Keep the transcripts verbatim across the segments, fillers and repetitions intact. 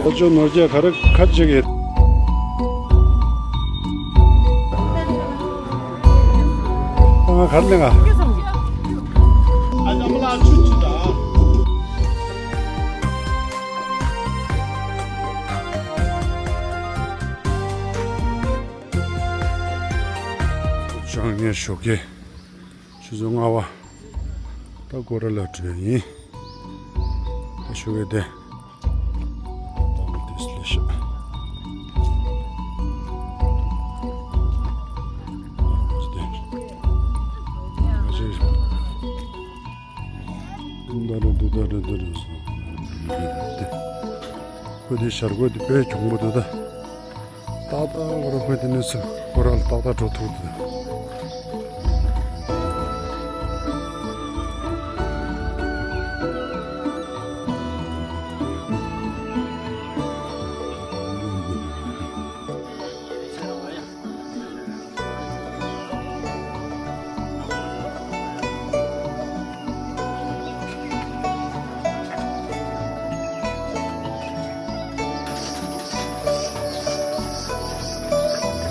ལོ་ཅོ་ནོར་རྒྱས་ག་རེ་ཁ་ཅིག་གི། ང་གར་ལེན་ང་། ཅང་ངས་ཞོགས་ཀས་ཆུ་ཚོད་ལྔ་པ། ད་སྐོར་ར་ལ་བྲོས་ཡིན། ད་ཞོགས་ཀས་དེ། ཁོ་དེ་ཤར་ཁོ་དེ་དཔེ་གྱོང་པོ་འདུག་ད། ཏག་ཏག་ཁོ་རང་ཁོ་དེ་ནས་ཚུར་ཁོ་རང་ལ་ཏག་ཏག་འགྲོ་ཐུབ་འདུག་ད།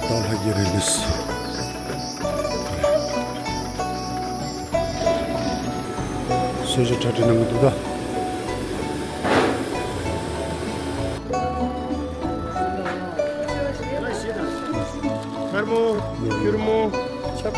ཏང་ལྷ་རྒྱལ་རི་ལིས། གསོལ་ཇ་གྲ་སྒྲིག་གནང་གི་འདུག་ད། མཁར་མོ། ཁྱུར་མོ། ཆབ།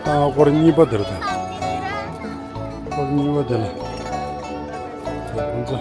ཨ། སྐོར་གཉིས་པ་དེར་དང་། སྐོར་གཉིས་པ་དེ་ལ་ཁོང་ཚོ།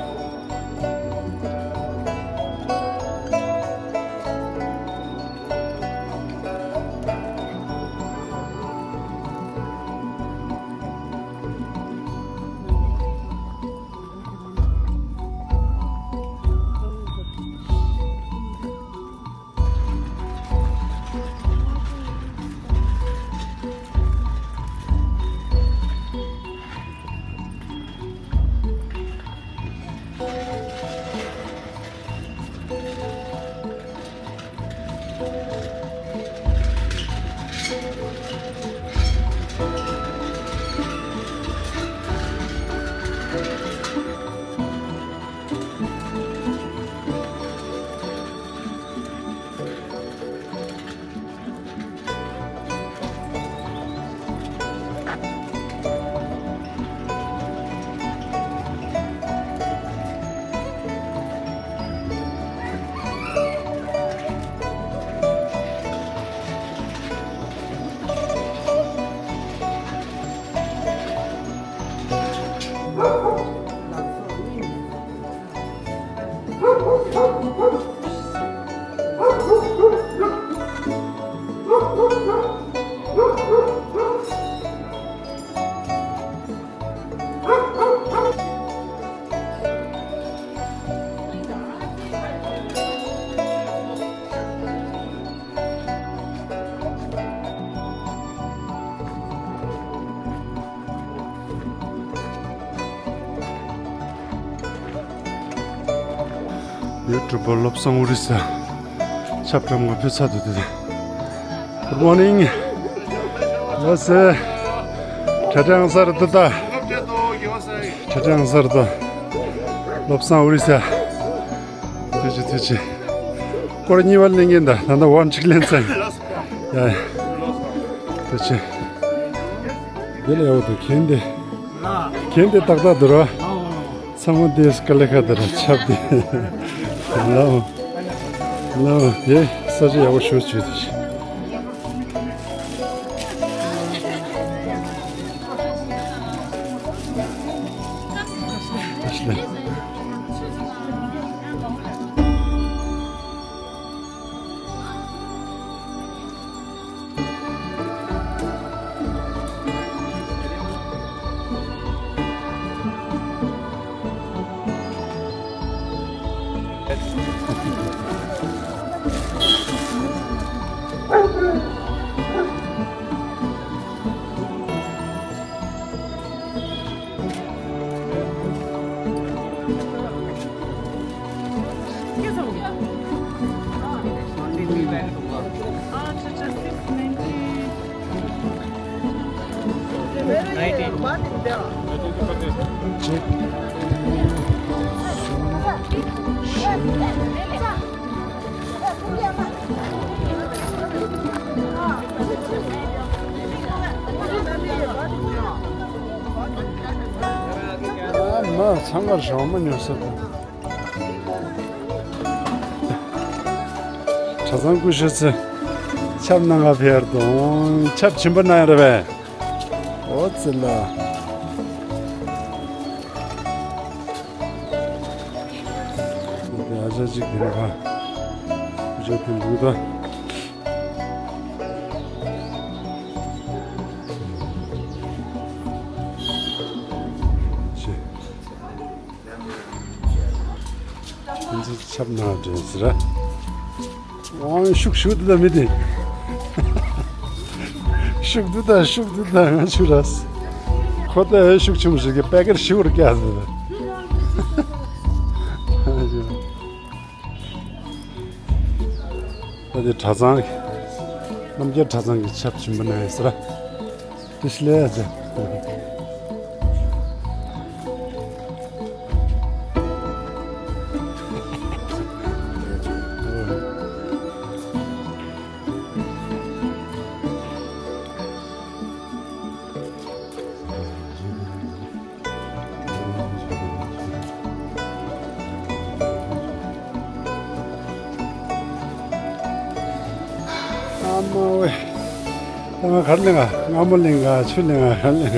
ཡུ་ཊུབ་པར་བློ་བཟང་ཨོ་རི་ས། ཆབ་བཀྲམ་ང་ཕུད་ཚར་འདུག་དེ། Good morning. ཡོད་སེ། གྲ་སྒྲིག་ཚར་འདུག་ད། གྲ་སྒྲིག་ཚར་འདུག། བློ་བཟང་ཨོ་རི་ས། ཐུགས་རྗེ་ཆེ། ཐུགས་རྗེ་ཆེ། སྐོར་གཉིས་པ་ལེན་མཁན་ད། ད་ལྟ་one གཅིག་ལེན་ཚར་ཡིན། ཡ་ཡ། ཐུགས་རྗེ་ཆེ། དེ་ལ་ཡག་པོ་འདུག། གན་དེ། གན་དེ་ཏག་ཏག་འདུག་ར། ཚང་མ་དེ་དཀའ་ལས་ཁག་དེ་ར་ཆབ་དེ། ལའོ། ལའོ། དེ་ས་ཆ་ཡག་པོ་ཞེ་པོ་ཅིག་འདུག། ཨ་མ་ཚང་མར་ཞོགས་མ་ཉོ་ས་དང་། གྲྭ་ཚང་སྐུ་ཞབས་ཚོས་ཆབ་གནང་ག་ཕེབས་དང་། ཆབ་བྱིན་པ་གནང་ཡ་རེད་པས། ཨོ་ཙི་ལ། དེ་ཨ་ཅག་ཅིག་དེ་ནས་ཕ་སྐུ་ཞབས་ཕེབས་འདུག་ད། ཅེས། ཁྱེད་ཚོ་ཆབ་ན་དྲན་ཟེར། ཨང་ཤུགས་ཤུགས་འདུག་ད་མི་དེ། ཤུགས་འདུག་ད་ཤུགས་འདུག་ད་ང་ཆུ་ར། ཁོ་ད་ཨེ་ཤུགས་ཆུང་ཞིག་གི་པེ་ཀར་ཤིའུར་སྐྱ་ཟེར། ད་དེ་གྲྭ་ཚང་གི། རྣམ་རྒྱལ་གྲྭ་ཚང་གི་ཆབ་བྱིན་པ་ནས་ཟེར། དེ་ཤི་ལས་ཟེར། ཨ་མ་ཝེ། ཨ་མ་གར་ལེན་ག་སྔ་མོ་ལེན་ག་ཆུ་ལེན་ག་གར་ལེན་ག་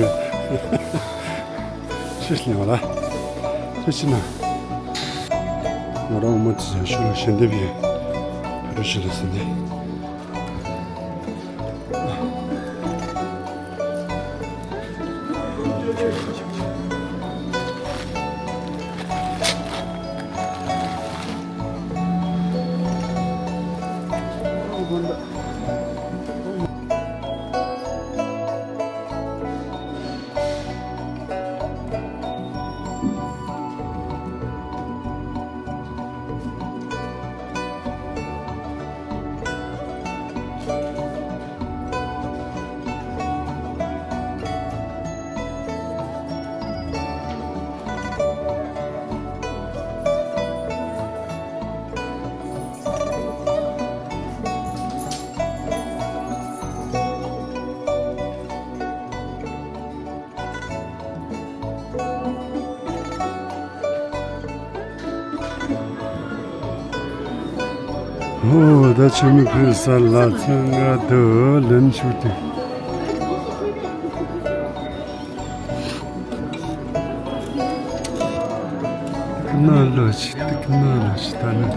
ཆུ་ལེན་བ་ལ། ཆུ་ཕྱིན་ན། ང་རང་ཨ་མ་དེ་ཚོ་ཤུ་རུ་ཞལ་འདེབས་ཡིན། ཕ་རུ་ཤི་རུ་ཟིན་ཏེ། ཧོ། ད་ཆུ་མིག་ཕུ་ས་ལ་ཚང་ང་དུ་ལན་ཆུ་ཏི། ཀི་ན་ལོ་ཆི་ཏི་ཀི་ན་ལོ་ཆི་ད་ནི།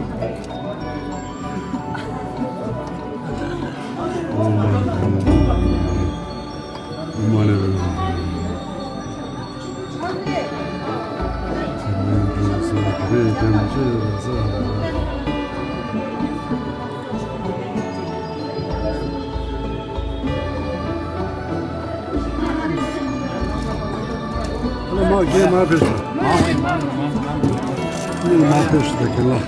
ཨོ་མ་ལེ། ཨ་ལ་མ་རྒན་མ་ཕེབས་སོང་། མ་ཕེབས་སོང་། ད་རྒན་ལགས།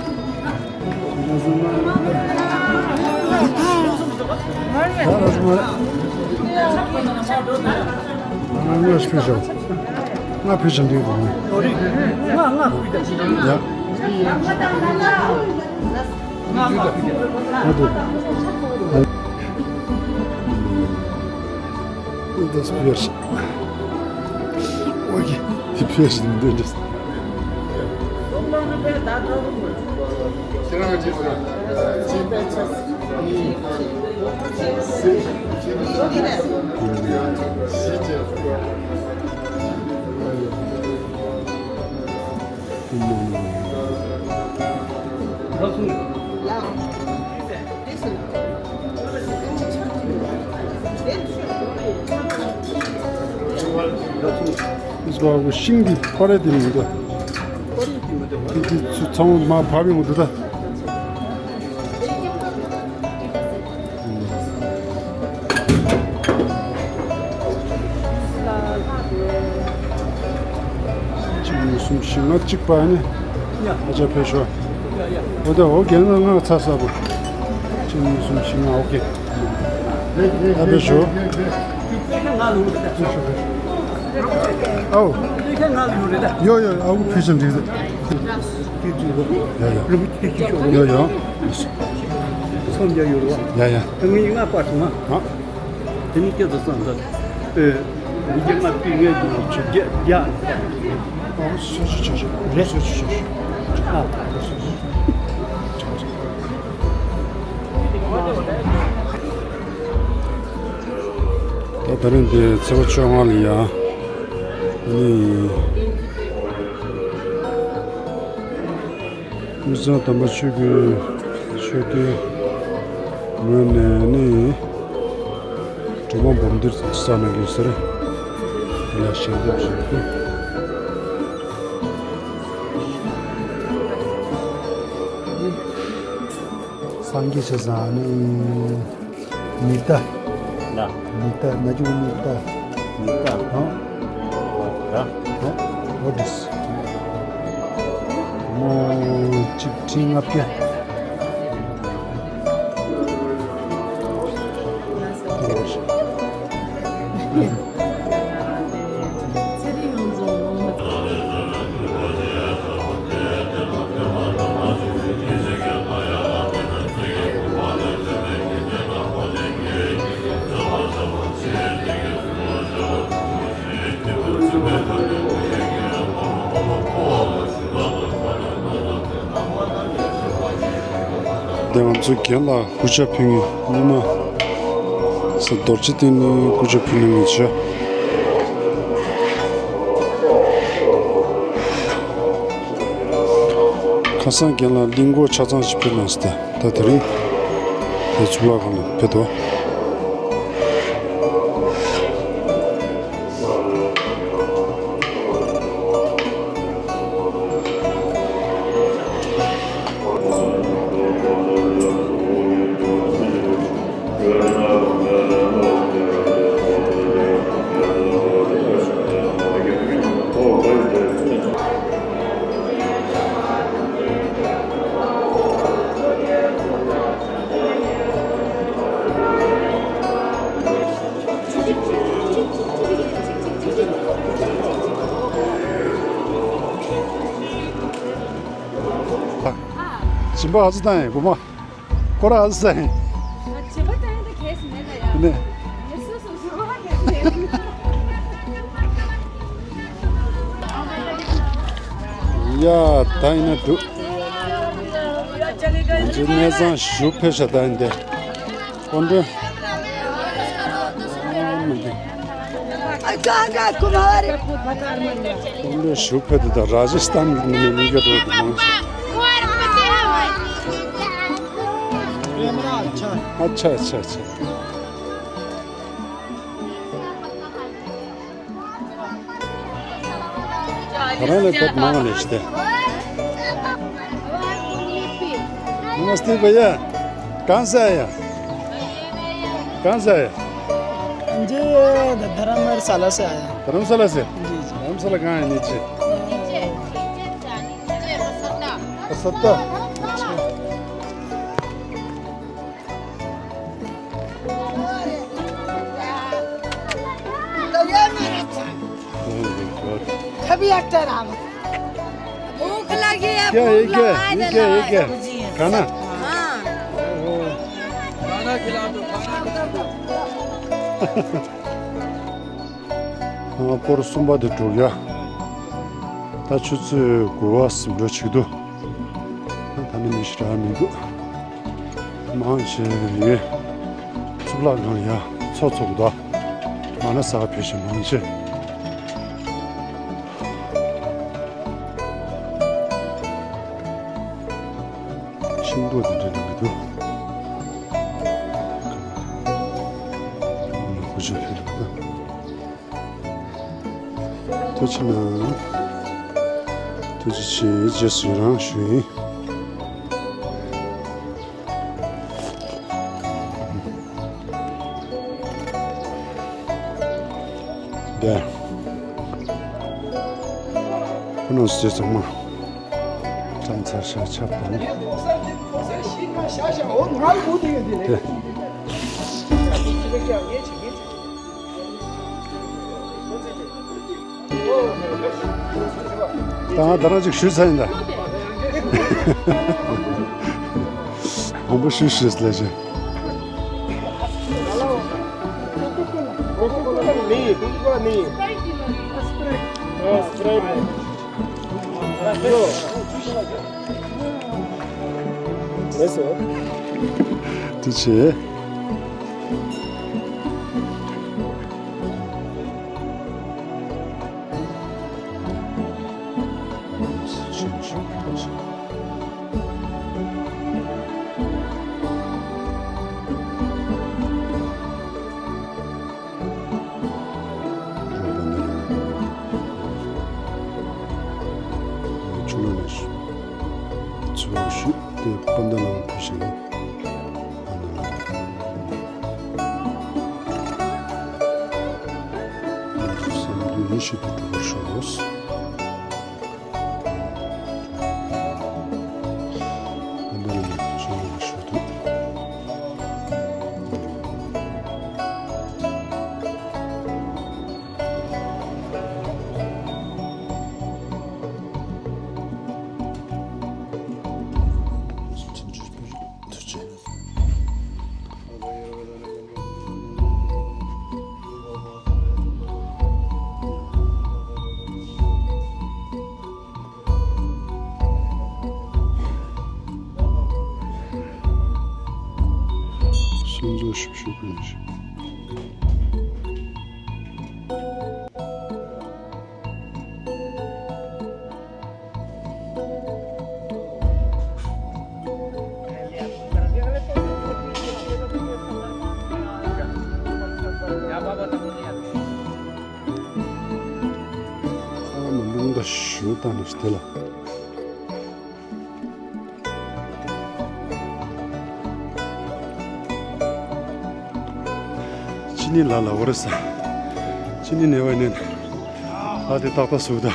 ང་ཕུལ་བྱ། ང་ཕུལ་བྱ་འདི་དང་། ང་ང་ཕུལ་བྱ། ཡ། ང་ཕུལ་བྱ། ང་ཕུལ་བྱ། འདི་སྤེར་ཤ། ཨོ་ཡེ། འདི་སྤེར་ཤ་འདི་འདྲ། ཨིས་བ་གི་ཤིང་འདི་པར་རེ་དེ་མི་འདུག་དེ་དེ་ཚུ་ཚང་མ་ཕབ་ཡོང་འདུག་ད། གཅིག་གཉིས་གསུམ་བཞི་ལྔ་གཅིག་པ་ནི། ཨ་ཅག་ཕེབས་ཤོག་འོ་ད་འོ་རྒན་ལགས་ང་ཚ་ས་པོ། གཅིག་གཉིས་གསུམ་བཞི་ལྔ་འོ་ཀེ། ད་ཕེབས་ཤོག་ཨའོ། ཡོ་ཡོ་ཨའོ་ཕེབས་ཤོག་འགྲིག་ཟེར། ཡ་ཡ། ཡོ་ཡོ། ཡ་ཡ། ང་ཡིན་ང་པ་སོང་ང་། ཨ། དེ་ནི་སྐྱེ་ཚོ་སང་ད། ཨེ། མི་རྒྱ་མ་པི་ངའི་རྒྱུ་ཆུ་རྒྱ་རྒྱ། ཨ་སུ་སུ་སུ་སུ། རེད། སུ་སུ་སུ་སུ། ཨ། ད་ད་རིང་འདི་ཚེས་པ་བཅོ་ལྔ་ལ་ཡ། ནི། དངུལ་བཟང་དམ་པ་ཆོས་ཀྱི་ཆོས་སྡེའི་ངོས་ནས་ནི་སྒྲོལ་མ་འབུམ་སྡེར་བསགས་གནང་གི་ཟེར། དེ་ལ་ཞལ་འདེབས་ཞུ་གི། སངས་རྒྱས་ཆེ་ས་ནི། མི་ལྟ། ལ། མི་ལྟ་ན་ཅུང་མི་ལྟ། མི་ལྟ། ཧོ། ཧོ། ཧོ་དིས། མོ་གཅིག་ཁྲི་ལྔ་བརྒྱ། དེ་ང་ཚོ་རྒན་ལགས་སྐུ་ཕྱག་ཕུལ་མཁན་རྙིང་མ་ས་རྡོ་རྗེ་གདན་ནས་སྐུ་ཕྱག་ཕུལ་གནང་མཁན་བྱོས། ཁ་སང་རྒན་ལགས་གླིང་སྐོར་ཆ་ཚང་ཞིག་ཕུལ་གནང་སྟེ། ད་དེ་རིང་དེ་གཙུག་ལག་ཁང་ལ་ཕེབས་དོ། སྦྱིན་པ་ཨ་ཙི་བཏང་ཡིན་བུ་མོ། སྐོར་ར་ཨ་ཙི་བཏང་ཡིན། སྦྱིན་པ་བཏང་ཡིན་ད་གས་མེད་ད་ཡ། ནས། ངས་སོ་སོ་སོ་བ་གས་མེད། ཡ་ད་ཡིན་ན་འདུག་ང་ཚོའི་གནས་ཚང་ཞུ་ཕེབས་ཤག་ད་ཡིན་ཏེ། སྐུ་མགྲོན། ཨ་ཀ་ཀ་ཀུ་མ་རེ། སྐུ་མགྲོན་ཞུ་ཕེབས་དེ་དང་ར་ཇི་སི་ཐན་གྱི་མི་མི་འགའ་འགྲོ་འདུག་མང་ཆེ། ཨ་ཆ་ཨ་ཆ་ཨ་ཆ། ཁྱེད་རང་ལ་བོད་མང་ལས་ཤི་སྟེ། नमस्ते भैया। कहाँ से आया? कहाँ से आया? जी, ये धर्मशाला से आया। धर्मशाला से? जी, जी। धर्मशाला कहाँ है नीचे? नीचे, नीचे, नीचे, सत्ता। सत्ता? अच्छा। तो ये मेरा था। Oh my God। कभी एक्टर आ गया। भूख लगी है, क्या है, भूख क्या है? लगा ये क्या है, ये देना क्या है? है। खाना? हाँ। ओह। खाना खिला दो, खाना खिला दो। ཨ་སྐོར་གསུམ་པ་དེ་གྲུབ་ཡ། ད་ཆུ་ཚོད་དགུ་པ་ཟིན་འགྲོ་ཆིག་འདུག་ད་ད་ནི་མི་ཞིག་རག་མི་འདུག་མང་ཆེ་ཡོད། གཙུག་ལག་ཁང་ཡ་ཚོགས་ཚོགས་འདུག་མ་ན་ས་ཕེབས་ཤིང་མང་ཆེ། ཤིང་ཏོག་དེ་འདྲ་འདྲ་མི་འདུག་ཁོ་ཚོ་ཕེབས་འདུག་ད། ཐུགས་རྗེ་གནང་། ཐུགས་རྗེ་ཆེ། རྗེས་སུ་ཡི་རང་ཞུ་ཡིན། འདི། ཁོ་ནོ་སེ་ཚང་མ། ཙམ་ཚར་ཤ་ཆབ་དང་། དེ། ད་ང་ད་རང་ཅིག་ཞུས་ཚར་ཡིན་ད། མང་པོ་ཞུས་ཞུས་ལས་བྱེད། ཐུགས་རྗེ་ཆེ། ཆུ་ལོག་ནས་ཚུར་ཞུས་ཏེ་པན་ཌ་ལའང་ཕུལ་ཞིང་། བསམ་དོན་ཡིད་བཞིན་དུ་འགྲུབ་པར་ཤོག། སོང་ཙང་ཞིབ་ཞིབ་དགོས་ཤིག། ཨ་མ་རླུང་རྟ་ཞུ་ད་ནི་དེ་ལ། ཅི་ནི་ལ་ལ་འོ་རེ་ས། ཅི་ནི་ནེ་བ་ནེ། ཨ་དེ་ཏག་ཏག་སུ་ད།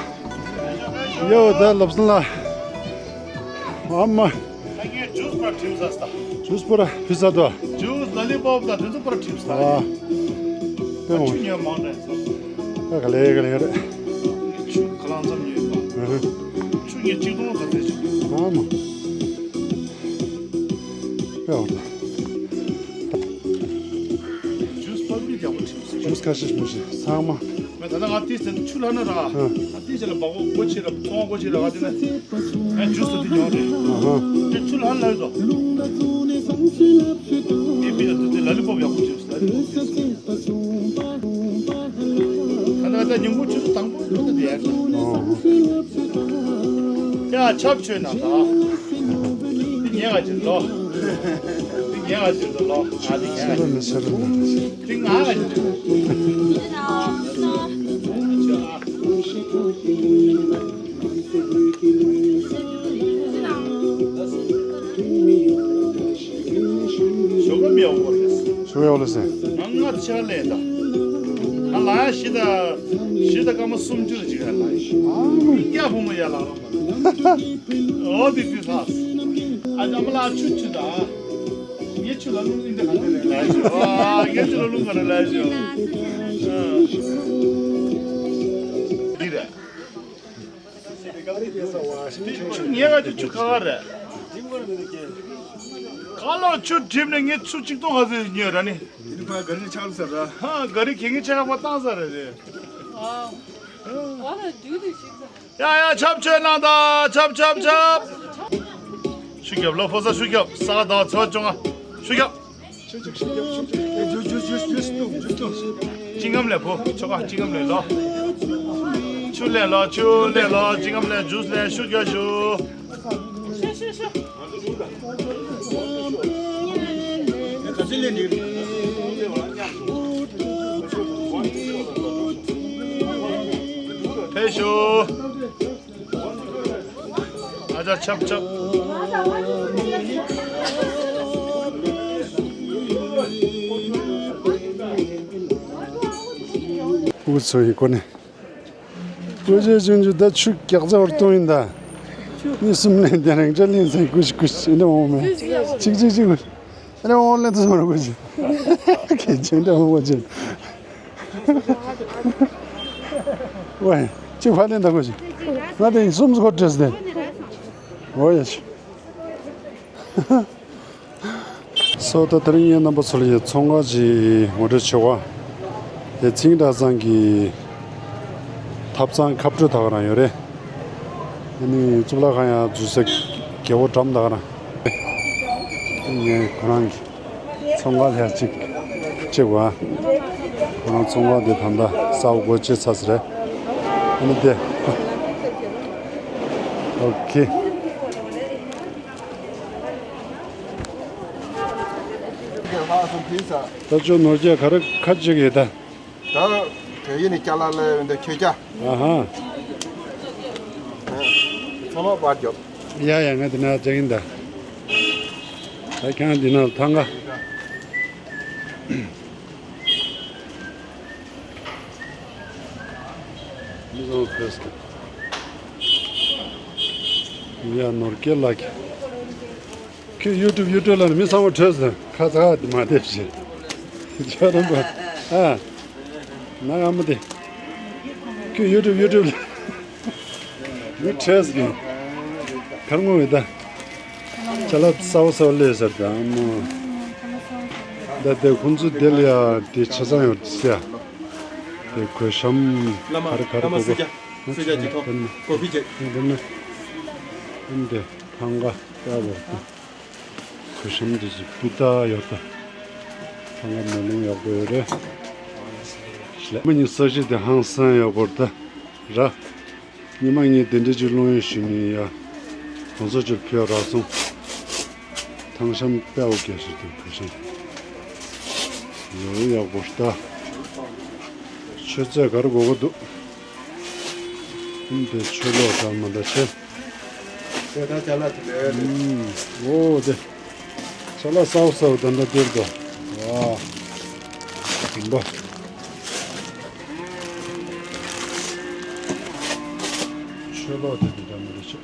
ཡོ་ད་ལབ་སོང་ལ། ཨ་མ། ད་ངས་ཇུས་པར་ཁྲིམས་ས་ས། ཇུས་པར་ཕི་ས་དོ། ཇུས་ལ་ལི་པོབ་ད་དེ་ཚོ་པར་ཁྲིམས་ས། ཨ། དེ་མོ། ཆུ་ཉོན་མང་རེད་ས། ད་ག་ལེ་ག་ལེ་རེད། ཆུ་ག་ལང་ཙམ་ཉོས་པ། ཨ་ཧ། ཆུ་ངས་གཅིག་སྟོང་ག་ཚད་ཅིག། ཨ་མ། དཔེ་འོ་ད། ཇུས་པར་མི་རྒྱག་པ་ཁྲིམས་ས། ཇུས་ཁ་ཤས་མི་ཤེས་ཚང་མ། ང་ད་ལྟ་ང་ཏི་སེ་ཆུ་ལྷག་ན་ར། ཨ། ང་ཏི་སེ་ལ་འབག་གོ་གོ་ཆེ་ར་ཚོང་གོ་ཆེ་ར་ང་ཏི་ན། ང་ཇུས་ཏི་ཉོ་རེད། ཨ་ཧ། དེ་ཆུ་ལྷག་ལ་ཡོད་དོ། དེ་པི་ལ་དུ་དེ་ལ་ལི་པོབ་ཡག་པོ་ཇུས་ལ་ལི་པོབ་ཇུས། ད་ནི་ང་ད་ཉིན་གུང་ཆུ་ཚོད་དང་པོ་ལ་དེ་ཡག་ཨ་ཧ། ཡ་ཆབ་ཆོས་ན་ད། དེ་ཉེ་བ་ཅིག་ལོ། དེ་ཉེ་བ་ཅིག་ལོ། ཨ་དེ་ཉེ་བ་ཅིག་ལོ། དེ་ང་བ་ཅིག་ལོ། ཞོགས་པ་མེད་འོ་རེད། ཞོགས་པ་འོ་ལ་སེ། ང་ང་ཆ་ལས་ད། ང་ལ་ཡ་ཤི་ད། ཤི་ད་སྐར་མ་སུམ་ཅུ་ཅིག་ལ་ཡ། ཨ་མ། ཡ་བུ་མོ་ཡ་ལ་རོ། འོ་དེ་དེ་ཐག་ཨ་ཅག་མ་ལ་ཆུ་ཆུ་ད། ངས་ཆུ་ལ་རླུང་ཨིན་དེ་ག་དེ་རེད་ལ་ཞུ། ཨ་ངས་ཆུ་ལ་རླུང་ག་རེ་ལ་ཞུ། འདི་རེད། ཆུ་ཉལ་ག་ཆུ་ཆུ་ཁ་ཁ་རེད། ཁ་ལོ་ཆུ་འགྲིམ་ནས་ངས་ཆུ་ཆིག་སྟོང་ག་ཚོད་ཉོས་ར་ནི། འདི་ཕ་ག་རེ་ཆགས་ཟེར་ར། ཧ་ག་རེ་གེ་ངས་ཆ་ཁ་པ་བཏང་ས་རེད་རེད། ཨ། ཨ་ལ་དུས་དུས་ཤིག་ས། ཡ་ཡ་ཆབ་ཆོས་གནང་དང་ཆབ་ཆབ་ཆབ། ཤུ་རྒྱབ་ལོ་ཕོ་ས་ཤུ་རྒྱབ་ས་ག་དང་ཚོ་བཅོ་ལྔ་ཤུ་རྒྱབ། ཤུ་རྒྱབ་ཤུ་རྒྱབ་ཤུ་རྒྱབ། ཇུས་ཇུས་ཇུས་ཇུས་ཏུ་ཇུས་ཏུ། ཅི་ངམ་ལས་ཕོ་ཆོ་ག་ཅི་ངམ་ལས་ལོ། ཆུ་ལས་ལོ་ཆུ་ལས་ལོ་ཅི་ངམ་ལས་ཇུས་ལས་ཤུ་རྒྱབ་ཤུ། ཨེ་ཤོ། ཨ་ཅག་ཆབ་ཆབ། འུ་ཚོ་ཡི་གོ་ནས། ཀུ་ཅེ་ཆུང་ཆུང་ད་ཆུ་རྒྱག་རྩ་བར་གཏོང་ཡིན་ད། གཉིས་གསུམ་ལེན་དེ་རང་ཅག་ལེན་ཚན་ཀུ་ཤི་ཀུ་ཤི་ཨེ་འདྲ་འོང་མེད། ཅིག་ཅིག་ཅིག་ཨེ་འདྲ་འོང་ལེན་ཚ་མ་ར་ཀུ་ཤི། ཁྱེད་ཅན་འདྲ་འོང་བ་ཅན། ཝེ། ཅིག་ཕ་ལེན་ད་ཀུ་ཤི། ང་དེ་གསུམ་སྐོར་བྲེས་ཏེ། འོ་ཡ་ཤི། སོ་ད་དེ་རིང་ངས་རྣམ་པ་ཚོ་ལ་ཡ་ཚོང་ཁང་ཅིག་ངོ་སྤྲོད་བྱེད་པ། དེ་ཚིང་གྲྭ་ཚང་གི་ཐབ་ཚང་ཁབ་སྤྲོད་ད་ག་རང་ཡོད་རེད། ཨ་ནི་གཙུག་ལག་ཁང་ཡང་འཛུལ་ས་རྒྱལ་པོ་འགྲམ་ད་ག་རང་། ངས་ཁོ་རང་གི་ཚོང་ཁང་ལ་ཡ་གཅིག་གཅིག་བ། ཁོ་རང་ཚོང་ཁང་དེ་ད་ལྟ་གསར་པ་སྒོ་ཕྱེ་ཚར་ས་རེད། ཨ་ནི་དེ། ཨོ་ཁེ། ད་ཅོ་ནོར་རྒྱས་ག་རེ་ཁ་ཅིག་ཡོད་ད། ད་བོད་ཡིག་ནས་སྐྱ་ལ་ལ་ཡོད་འདི་ཁྱོད་སྐྱ། ཨ་ཧ། ཚང་མ་པར་རྒྱོབ། ཡ་ཡ་ང་འདི་ན་ཅག་ཡིན་ད། ད་ཁྱང་འདི་ན་ཐང་ག། མི་ཚང་ཕེས་ཀྱི། ཡ་ནོར་སྐལ་ལགས་ཀྱི། ཁྱོད་ཡུ་ཊུབ་ཡུ་ཊུབ་ལ་ནི་མི་ཚང་མ་བྲོས་སོང་། ཁ་ཚ་ཁ་དེ་མ་བསྡད་བྱས། ཁྱོད་རང་པ། ཨ། ན་ཨ་མ་དེ། ཁྱོད་ཡུ་ཊུབ་ཡུ་ཊུབ་ལ། མི་བྲོས་སོང་། གར་ངོ་བའི་ད། ཅ་ལག་གསར་པ་གསར་པ་སླེབས་ཟེར་ད་ཨ་མ། ད་དེ་ཁོང་ཚོ་དེ་ལ་ཡ་དེ་ཆ་ཚང་ཡོད་ཟེར་ཡ། དེ་གོས་ཤམ་ག་རེ་ག་རེ་གོ་གོ། སུ་ཇ་ཅི་ཐོ། ཀོ་ཕི་ཅེ། དེ་ན། ཨ་མ་དེ་ཐང་ག་ཡག་པོ། གོས་ཤམ་དེ་ཚོ་སྤུས་དག་ཡོད་ད། ཐང་ག་མེ་ལོང་ཡག་པོ་ཡོད་རེད། ལས་མི་གཉིས་ས་གཞི་དེ་ཧང་སང་ཡག་པོ་རེད་ད། ར། ཉི་མ་གཉིས་དེ་འདྲ་ཅིག་སློང་ཡོད་ཞུ་ནི་ཡ། གོང་ས་མཆོག་ཕེབས་རག་སོང་། ཐང་ཤམ་དཔེ་ཡག་པོ་རྒྱག་ཤག་དེ་གོས་ཤམ། ཡོད་ཡག་པོ་རེད་ད། མཆོད་རྫས་ག་རེ་དགོས་ཀྱི་འདུག་ཨུམ་དེ་ཆོས་ལོག་འདྲ་མ་འདྲ་ཆེ། དེ་ད་ཅ་ལག་དེ་ལས་རེད། ཨུམ། འོ་དེ། ཅ་ལག་གསར་པ་གསར་པ་ད་འདྲ་སྟེར་དོ། ཝ། དུམ་པ། ཆོས་ལོག་དེ་དེ་འདྲ་མ་འདྲ་ཆེ།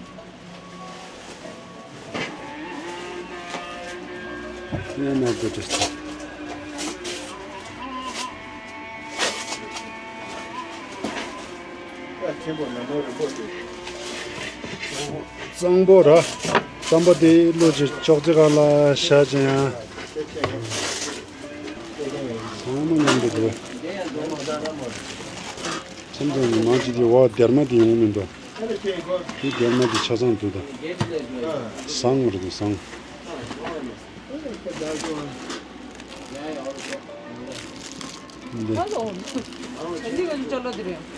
ཡང་ན་དེ་འདྲ་ཆེ། གཙང་པོ་ར། གཙང་པོ་དེ་བླུགས་ཅིག་ཅོག་ཙེ་སྒང་ལ་བཞག་ཅིག་ཡང་། ཚང་མ་མཉམ་དུ་འགྲོ། མཚམས་མཚམས་ཀྱི་མང་ཆེ་གི་འོག་སྡེར་མ་དེ་ཡོང་མི་འདུག་དེ་སྡེར་མ་དེ་ཆ་ཚང་འདུག་ད། བཟང་མ་རེད་བཟང་། འདི།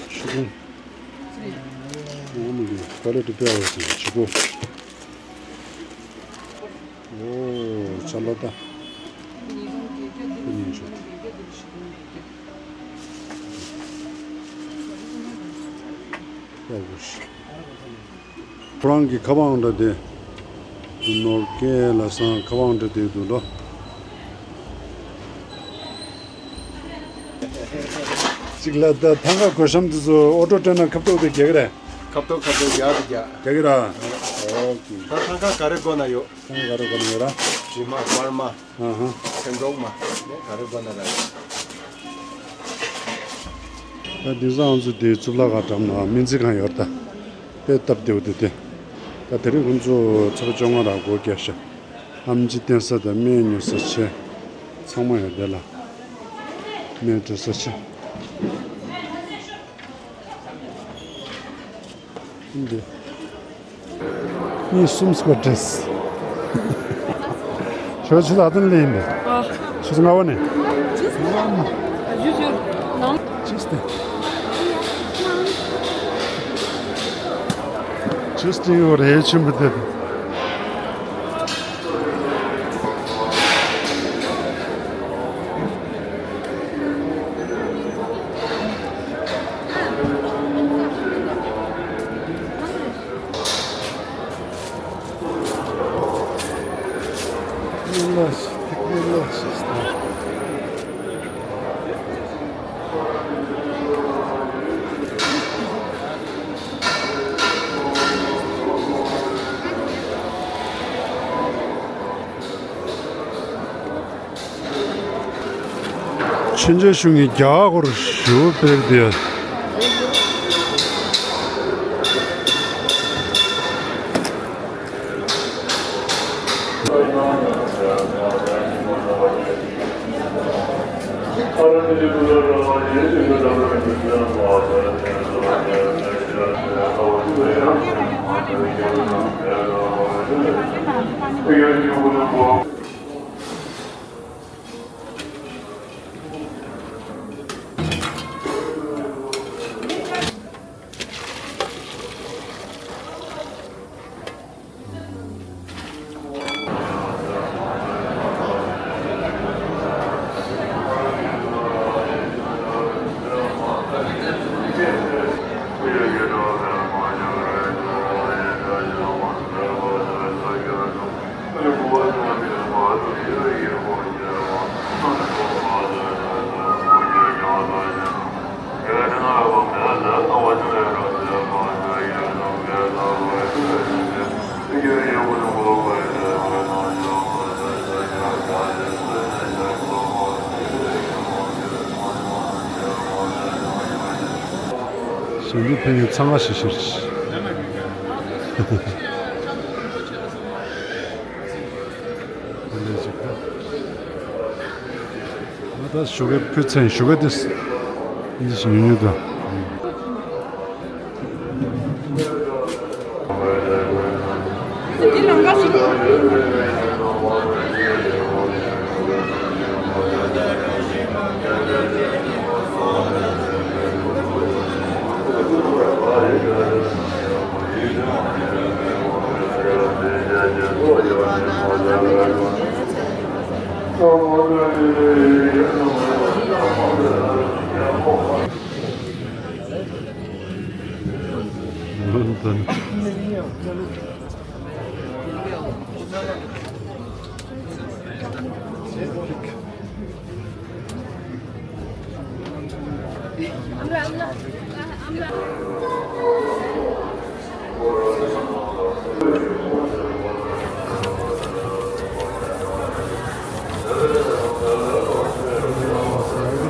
ཆུ་ཀུན། འོ་མི་འདུག་ཀ་ལེ་ཏི་དཔེ་ཡག་ཟེར་ཆུ་ཀུ། འོ་ཅ་ལག་ད། ཁོ་གཉིས་ཆུ། ཡག་པོ་ཞིག་ཁོ་རང་གི་ཁ་པར་འདྲ་དེ། ནོར་སྐལ་ལ་སང་ཁ་པར་འདྲ་དེ་འདུག་ལོ། གཅིག་ལ་ད་ཐང་ག་གོས་ཤམ་དེ་ཚོ་ཨོ་ཊོ་སྤྲད་ན་ཁ་ཐོག་དེ་རྒྱག་གི་རེད། ཁ་ཐོག་ཁ་ཐོག་རྒྱག་དེ་རྒྱག་རྒྱག་གི་ར། ཨོ་ཀེ། ད་ཐང་ག་ག་རེ་དགོས་ན་ཡོད། ཐང་ག་ག་རེ་དགོས་ན་ཡོད་ར། དྲི་མ་དཀར་མ། ཨ་ཧ། ཚེམ་དྲུབ་མ། ནས་ག་རེ་དགོས་ན་ར། ད་དེང་སང་ང་ཚོ་དེའི་གཙུག་ལག་ཁང་འགྲམ་ན་སྨན་རྩིས་ཁང་ཡོད་རེད་ད། དཔེ་སྟབས་བདེ་པོ་དེ་དེ། ད་དེ་རིང་ཁོང་ཚོ་ཚེས་པ་བཅོ་ལྔ་ར་སྒོ་བརྒྱབ་ཤག་ཨེམ་ཆི་བསྟེན་ས་དང་སྨན་ཉོ་ས་བྱས། ཚང་མ་ཡོད་དེ་ལ། སྨན་སྤྲོད་ས་བྱས། འདི། གཉིས་གསུམ་སྐོར་བྲེས། ཁྱོད་ཆུ་ཚོད་ཨ་ཙམ་ལས་ཡིན་པས། ཨ། ཆུ་ཚོད་ལྔ་པ་ནས། ཆུ་ཚོད་ལྔ་པ་ནས། ཨ་ཆུ་ཚོད་ནང་། ཆུ་ཚོད། ཆུ་ཚོད་ཡོད་རེད་ཆེན་པོ་དེ། བཙན་བྱོལ་གཞུང་གིས་རྒྱ་གར་སྐོར་ཞུ་སྤེལ་ཏེ། གཞོན་ནུ་ཕན་ཡོན་ཚང་ང་ཤི་ཤིར། ད་ཞོགས་ཀའི་ཕུད་ཚན་ཞོགས་ཀའི་དེ་འདི་ཞིག་ཉུང་ཉུང་དང་།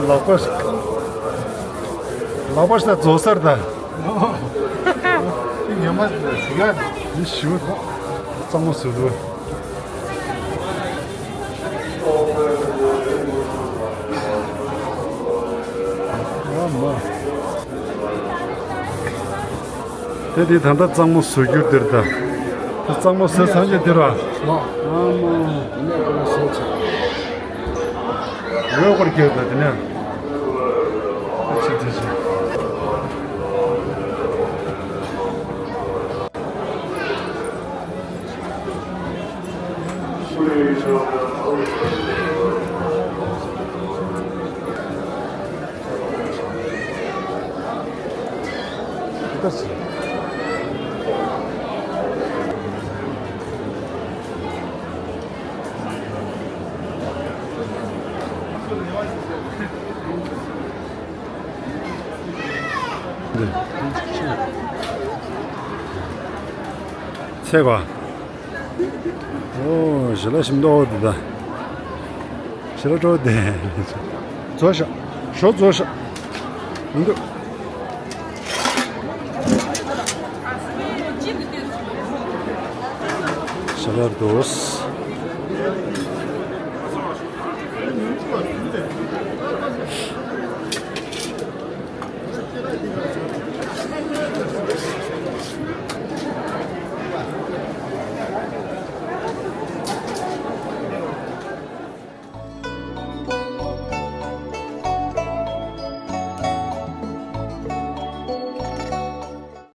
ལག་པ་ལག་པ་ས་རྫོགས་སར་ད། ཉི་མ་ཞུ་ཡ། འདི་ཞུ་གཙང་མ་ཟེར་དུས། ཨ་མ། དེ་དེ་ད་ལྟ་གཙང་མ་བཟོ་རྒྱུ་འདིར་ད། ད་གཙང་མ་བཟོས་ཚར་རྗེས་འདིར་བ། ཨ་མ། འོད་སྐོར་རྒྱག་ད་དེ་ནས། ཨ་ཆི་ཆི་ཆི། ཚེ་ག་ཨོ་ཞི་ལ་ཞིམ་མདོག་འདི་ད། ཞི་ལ་སྤྲོ་བ་དེ། རྫོགས་ཤག་ཞོ་རྫོགས་ཤག་མི་འདུག་ཞི་ལ་རྡོས།